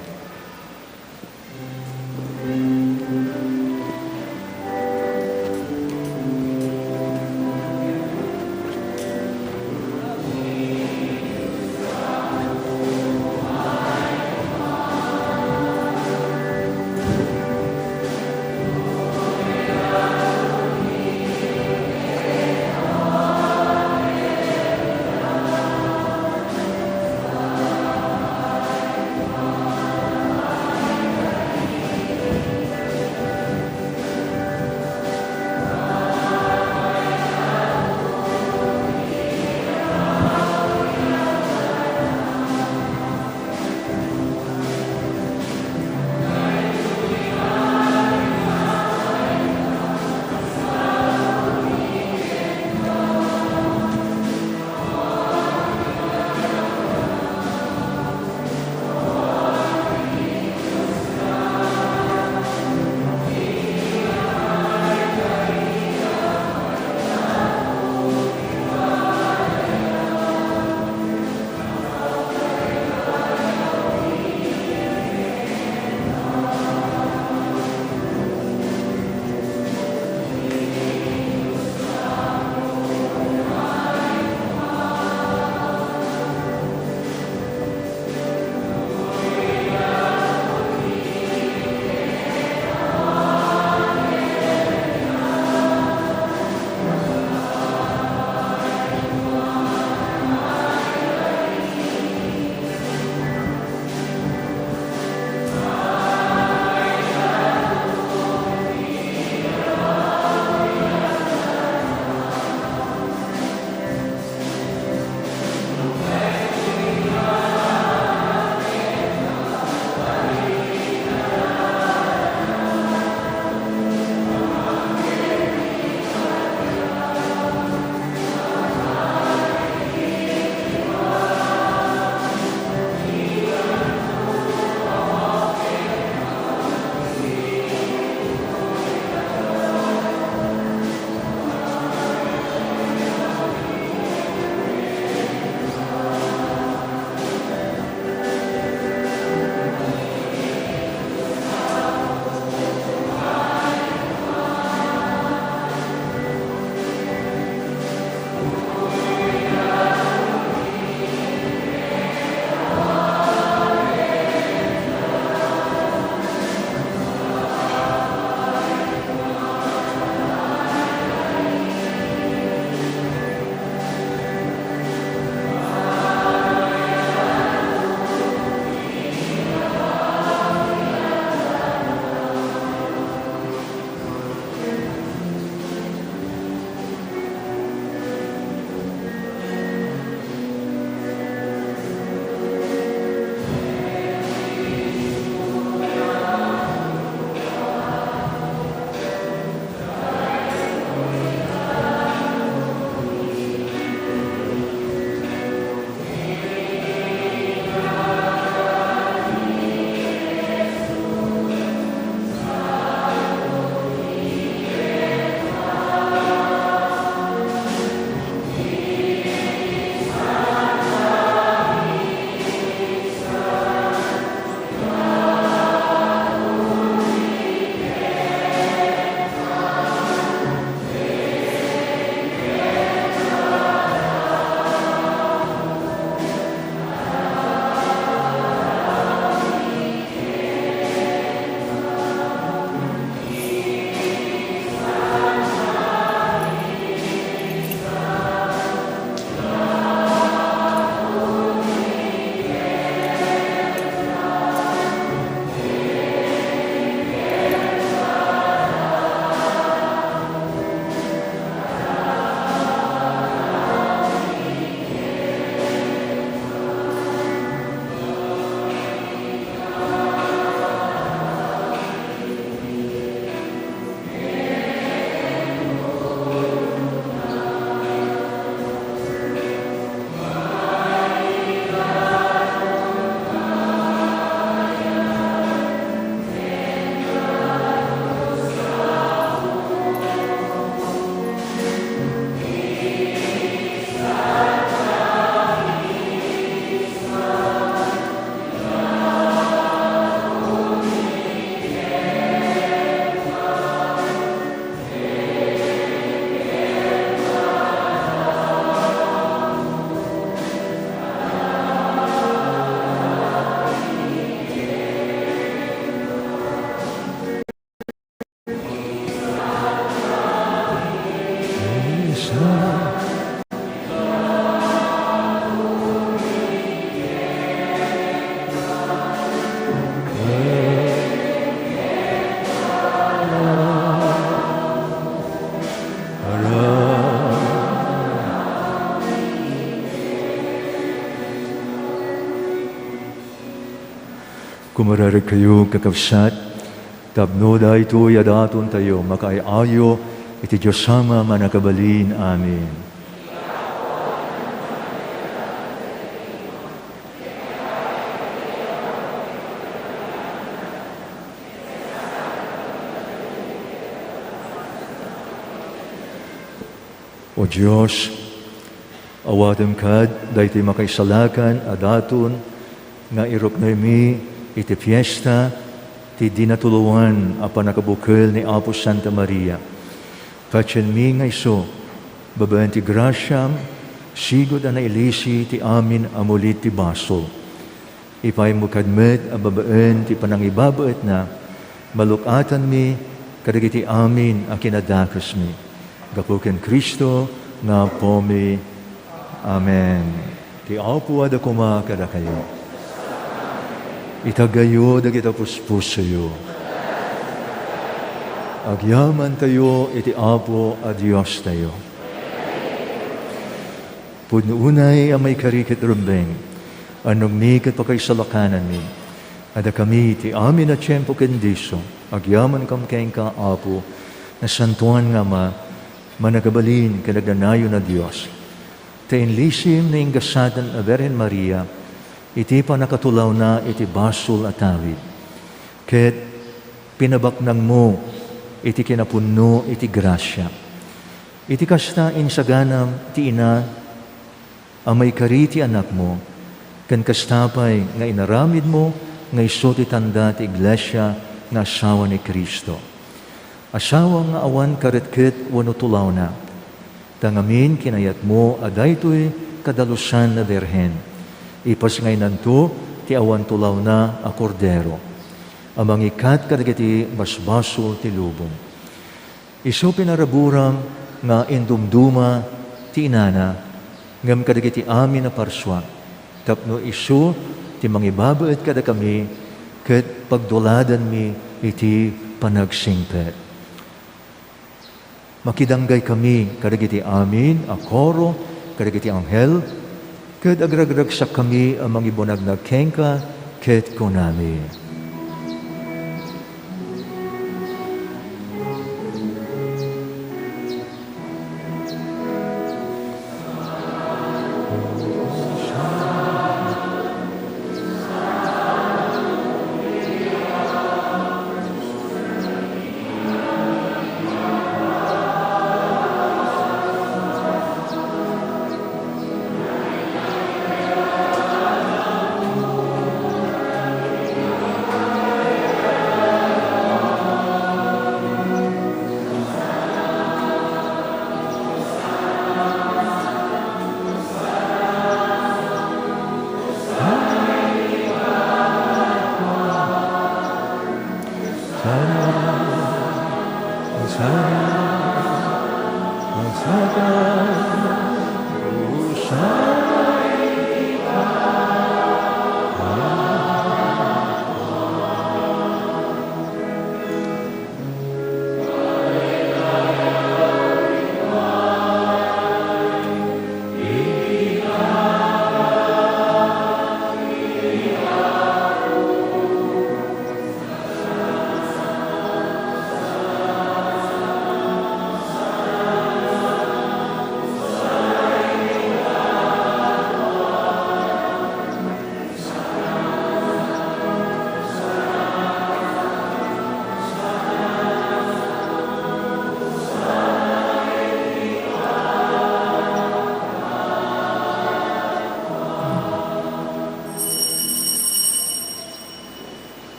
Kumararagkayo, kakabsat, tapno daytoy a datontayo makaay-ayo iti Dios Ama a Mannakabalin. Amen. O Dios, awatem kad daytoy makaisalakan a daton nga iruknoymi iti fiesta ti dinatulowan a pannakabukel ni Apo Santa Maria. Patienmi nga isu, babaen ti grasiam, sigud a nailisi ti amin a mulit ti basol. Ipaaymo kad met a babaen ti panangibabaetna, maluk-atanmi kadagiti amin a kinadakesmi. Gapu ken Cristo nga Apomi. Amen. Ti Apo adda koma kadakayo. Itagayo dagiti puspusoyo. Agyamantayo iti Apo a Diostayo. Pudno unay a maikari ket rumbeng, annongmi ket pakaisalakananmi. Adda kami ti amin a tiempo ken disso, agyamankam kenka, Apo, Nasantoan nga Ama, Mannakabalin ken Agnanayon a Dios. Ta inlisim ni inggasatan a Birhen Maria iti pannakatulawna iti basol a tawid. Ket pinabaknangmo iti kinapunno iti grasia. Iti kasta, insaganam ti ina a maikari ti anakmo, ken kasta pay nga inaramidmo nga isu ti tanda ti iglesia nga asawa ni Cristo. Asawa nga awan karetket wenno tulawna, ta ngamin kinayatmo a daytoy kadalusan a birhen. Ipasngaynanto ti awan tulawna a Kordero a mangikkat kadagiti basbasol ti lubong. Isu pinaraburam nga indumduma ti inana, ngem kadagiti amin a parsua, tapno isu ti mangibabaet kadakami ket pagduladanmi iti panagsingpet. Makidanggay kami kadagiti amin a koro, kadagiti anghel, ket agragraksakkami a mangibunagna kenka ket kunami,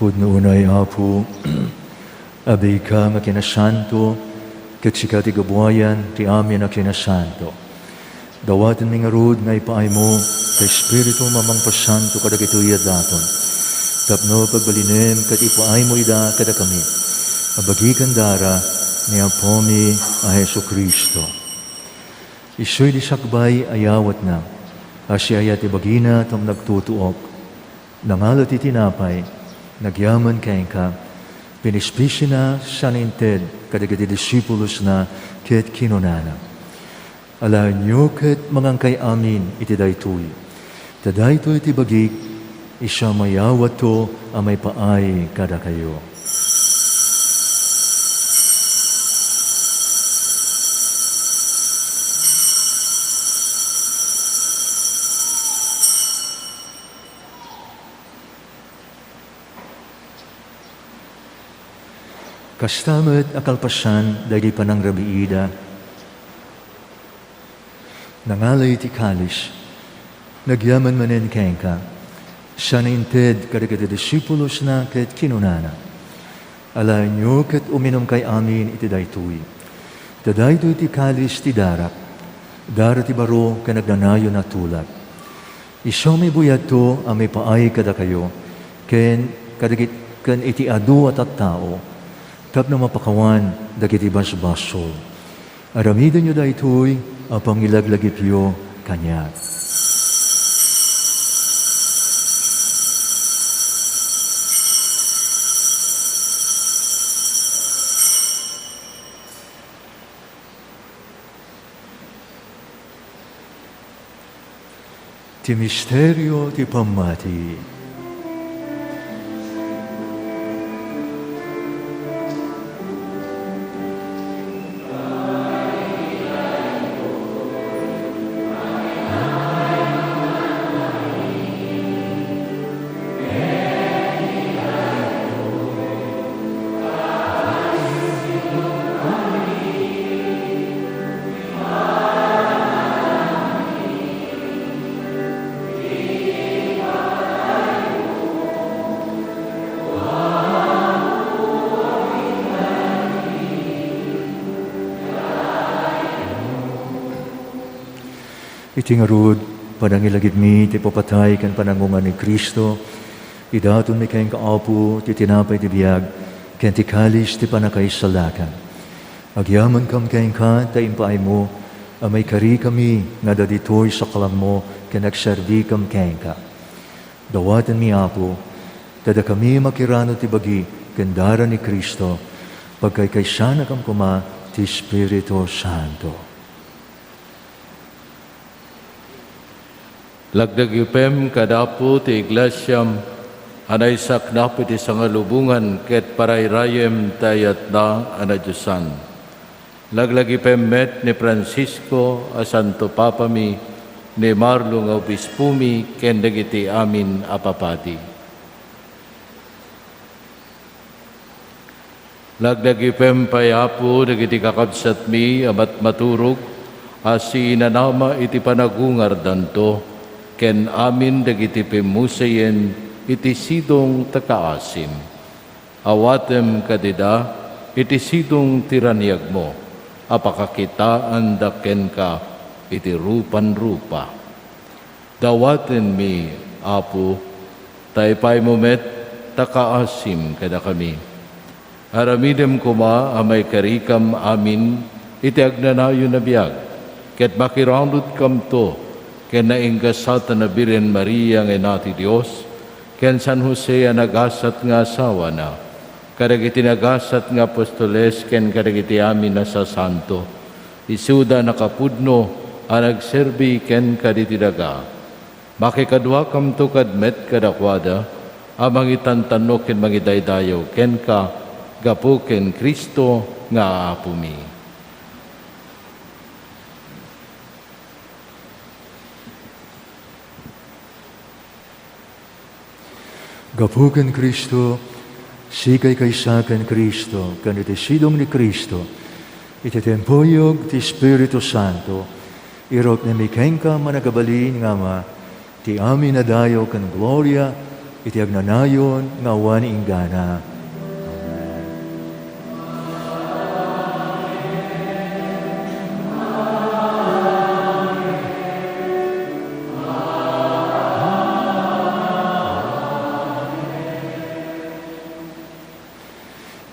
Pudno unay, Apo, abiika nga kinasanto, ket sika ti gabuayan ti amin a kinasanto. Dawatenmi ngarud nga ipaaymo ti Espiritum a mangpasanto kadagitoy a daton, tapno pagbalinem ket ipaaymo ida kadakami a bagi ken dara ni Apomi a Jesu-Cristo. Isuy di sakbay a yawatna a siaya ti bagina tapno agtutuok. Nangala ti tinapay, nagyaman kenka, pinispisina sana inted kadagiti disipulosna ket kinunana, "Alaenyo ket mangankay amin iti daytoy. Ta daytoy ti bagik Isu a mayawatto a maipaay kadakayo. Kasta met a kalpasan daydi panangrabiida, nangalay ti kalis, nagyaman manen kenka, sana inted kadagiti disipulosna ket kinunana, "Alaenyo ket uminumkay amin iti daytoy. Ta daytoy ti kalis ti darak, dara ti baro ken agnanayon a tulak. Isu a maibuyatto a maipaay kadakayo ken kadagit-, ken iti adu a tattao tapno mapakawan dagiti basbasol. Aramidenyo daytoy a pangilaglagipyo kaniak." Ti misterio ti pammati. Iti ngarud, panangilagipmi ti ipapatay ken panangungan ni Cristo, idatonmi kenka, Apo, ti tinapay ti biag ken ti kalis ti pannakaisalakan. Agyamankam kenka ta impaaymo a maikarikami nga adda ditoy saklangmo ken agserbikam kenka. Dawatenmi, Apo, ta dakami makirano ti bagi ken dara ni Cristo, pagkaykaysanakam koma ti Espiritu Santo. Laglagipen kad Apo ti Iglesiam a naisaknap iti sangalubongan ket parayrayem ti ayatna a nadiosan. Laglagipen met ni Francisco a Santo Papami, ni Marlo nga Obispomi, ken dagiti amin a papadi. Laglagipen pay, Apo, dagiti kakabsatmi a matmaturog a siinanama iti panagungardanto, ken amin dagiti pimmusayen iti sidong ti kaasim. Awatem kadida iti sidong ti raniagmo a pakakitaanda kenka iti rupan rupa. Dawatenmi, Apo, ta ipaaymo met ta kaasim kadakami. Aramidem koma a maikarikam amin iti agnanayon a biag, ket makiranudkamto ken naingasatan a Birhen Maria nga Ina ti Dios, ken San Jose a nagasat nga asawana, kadagiti nagasat nga apostoles ken kadagiti amin a sasanto, isuda a nakapudno a nagserbi kenka ditoy daga. Makikaduakamto kad met kadakuada a mangitantanno ken mangidaydayaw kenka gapu ken Cristo nga Apomi. Gapu ken Cristo, sikaykaysa ken Cristo, ken iti sidong ni Cristo, iti timpuyog ti Espiritu Santo, iruknomi kenka, managabalin nga Ama, ti amin a dayaw ken gloria iti agnanayon nga awan inggana.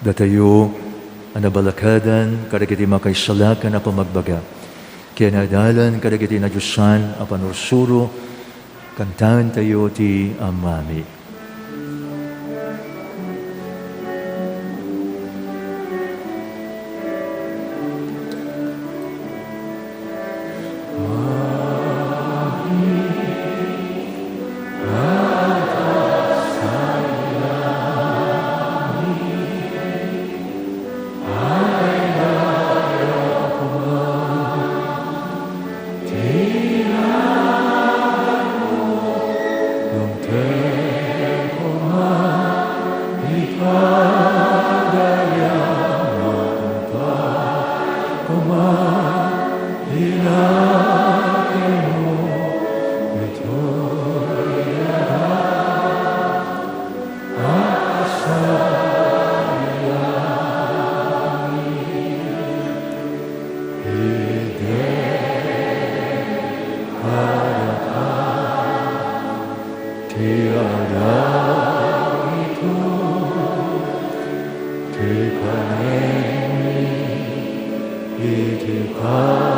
Datayo a nabalakadan kadagiti makaisalakan a pamagbaga, ken adalan kadagiti nadiosan a panursuro, kantaentayo ti Amami. Ti aldaw ito, ti panenmi iti patinayon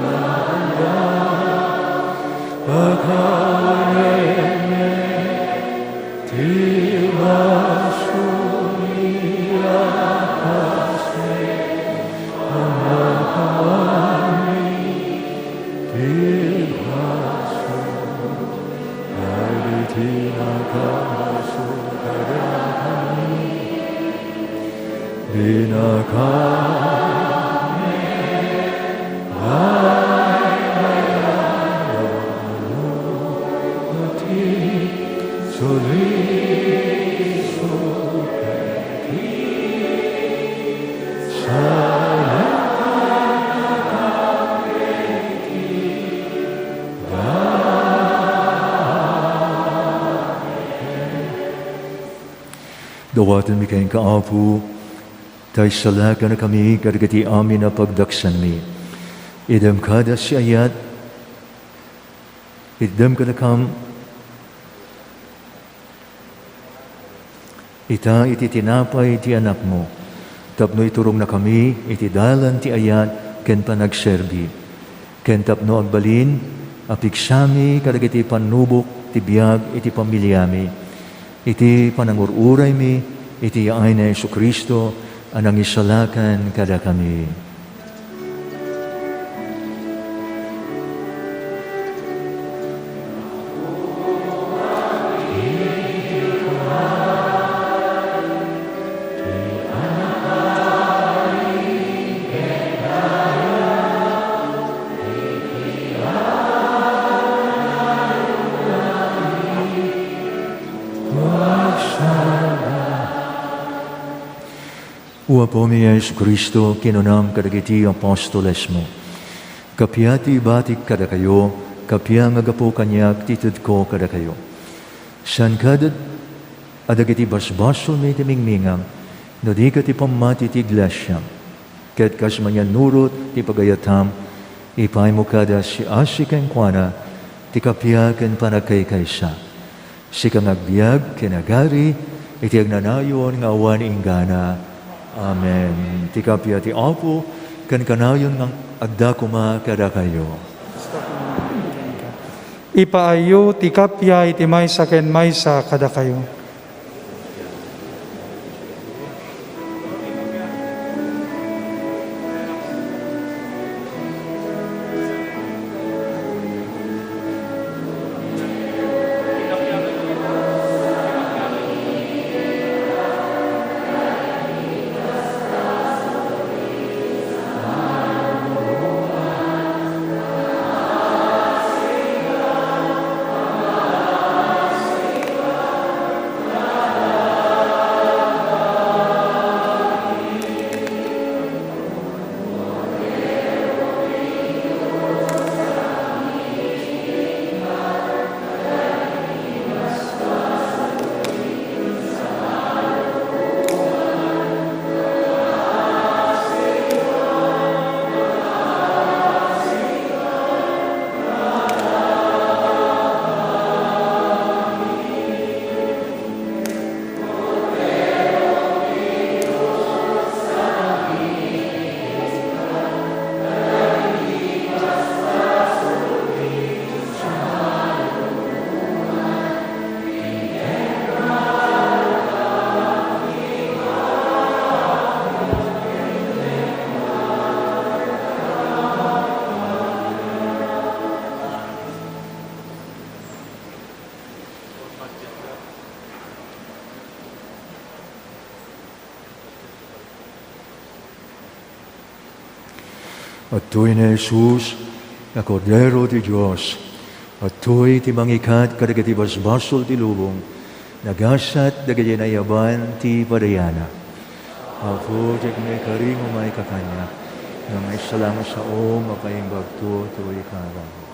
nga aldaw, pakawanenmi ti basol a kas a nakawanmi ti basol. Dagiti nakabasol kadakami, dinakami baybayan a ti suliso ket ti salakan a Dawatenmi kenka, Apo, ta isalakannakami kadagiti amin a pagdaksanmi. Iddem kada siayat, iddem kadakam, ita iti tinapay ti Anakmo, tapno iturongnakami iti dalan ti ayat ken panagserbi, ken tapno agbalin a pigsami kadagiti pannubok ti biag iti pamiliami, iti panangur-uraymi iti yaay ni Jesu-Cristo a nangisalakan kadakami. O Apomi a Jesu-Cristo, kinunam kadagiti apostolesmo, "Kappia ti ibatik kadakayo, kappia nga gapu kaniak ti itedko kadakayo." Saan kadi a dagiti basbasolmi ti mingmingam, no di ket ti pammati ti Iglesia. Ket kas maniannurot ti pagayatam, ipaymo kada siassi kenkuana ti kappia ken panagkaykaysa. Sika nga agbiag ken agari iti agnanayon nga awan inggana. Amen. Ti kappia ti Apo ken kanayon nga adda koma kadakayo. Ipaayyo ti kappia iti maysa ken maysa kadakayo. Adtoy ni Jesus a Kordero ti Dios. Adtoy ti mangikat kadagiti basbasol ti lubong. Nagasat dagiti naiyaban ti padayana. Apo, diak maikari nga umayka kaniak, ngem maisalakan a saom a paimbagto toy karago.